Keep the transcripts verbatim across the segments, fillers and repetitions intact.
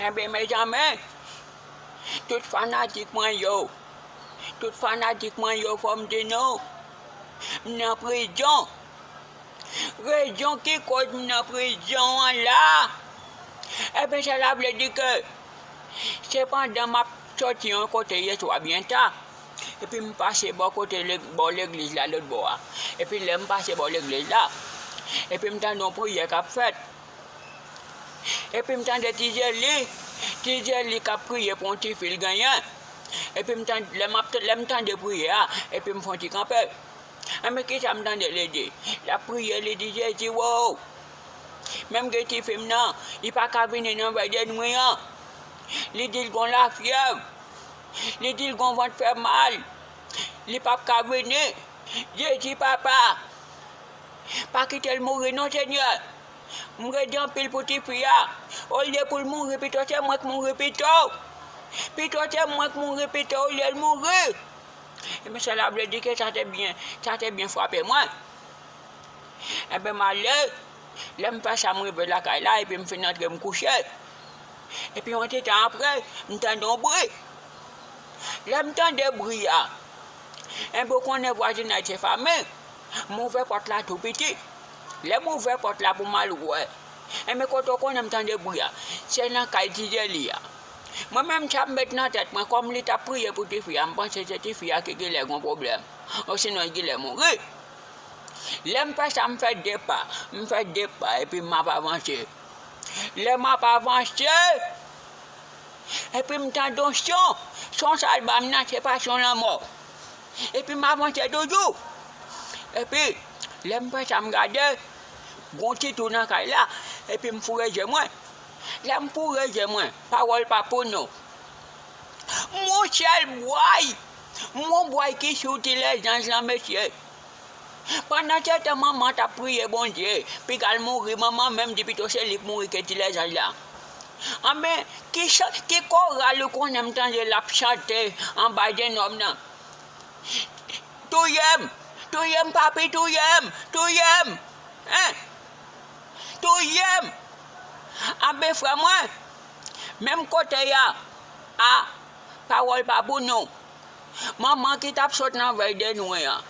Enben, mezanmi, tout fanatik mwen yo, tout fanatik mwen yo, fò m di nou, m nan prizon. Rezon ki koz m nan prizon an la, enben, sa la vle di ke sepandan m ap sòti yon kote yèswa byen ta, epi m pase bò kote lè-, bò legliz la, lòt bò a. Epi lè m pase bò legliz la, epi m tande yon priyè k ap fèt. Epi m tande Ti Zeli, Ti Zeli k ap priye pou yon tifi l genyen. Epi m tande, lè m ap, lè m tande priyè a, epi m fè yon ti kanpe. Enben, kisa m tande li di? L ap priye, li di, Jezi, wo! Menm gen tifi m nan, li pa ka vini nan vèy de nwi an. Li di l gon lafyèv. Li di l gon vant fè mal. Li p ap ka vini. Jezi, papa, pa kite l mouri non, Senyè. M redi anpil pou tifi a. Olye pou l mouri, pito se mwen k mouri pito. Pito se mwen k mouri pito olye l mouri. Ebyen, sa la vle di ke sa te byen, sa te byen frape mwen. Ebyen, m ale, lè m fè sa, m rive lakay la, epi m fin antre, m kouche. Epi, yon ti tan apre, m tande yon bri. Lè m tande bri a, enben, ou konnen vwazinay se fanmi. M ouvè pòt la tou piti. Lè m ouvè pòt la pou m al wè, enben, kote w konnen m tande bri a? Se nan kay Ti Zeli a. Mwen menm, sa m met nan tèt mwen, kòm li t ap priye pou tifi a, m panse se tifi a ki genlè gon pwoblèm. Osinon, li genlè mouri. Lè m fè sa, m fè de pa. M fè de pa, epi m ap avanse. Lè m ap avanse, epi m tande yon son. Son sa l ba m nan, se pa son lanmò. Epi m avanse toujou. Epi, lè m fè sa, m gade, gon ti twou nan kay la. Epi m foure je mwen. Lè m foure je mwen, pawòl pa pou nou. Monchè, l bway! Yon bway ki sou ti lèzanj lan, mesye. Pandan se tan, manman t ap priye Bondye, piga l mouri, manman menm di pito se li k mouri ke ti lèzanj la. Anben, ki chan-, ki koral ou konnen m tande l ap chante anba jenòm nan? Touye m! Touye m, papi, touye m! Touye m! Hein? Touye m! Anben, frè mwen, menm kote a, a, pawòl pa pou nou. Manman ki t ap sot nan vèy de nwi an,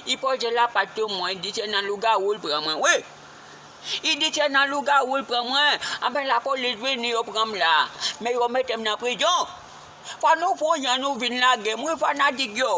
li poze lapat sou mwen, li di se nan lougawou l pran mwen, wi. Li di se nan lougawou l pran mwen. Anben, lapolis vini, yo pran m la. Men yo mete m nan prizon. Fò nou fè yon jan nou vin lage m, wi, fanatik yo.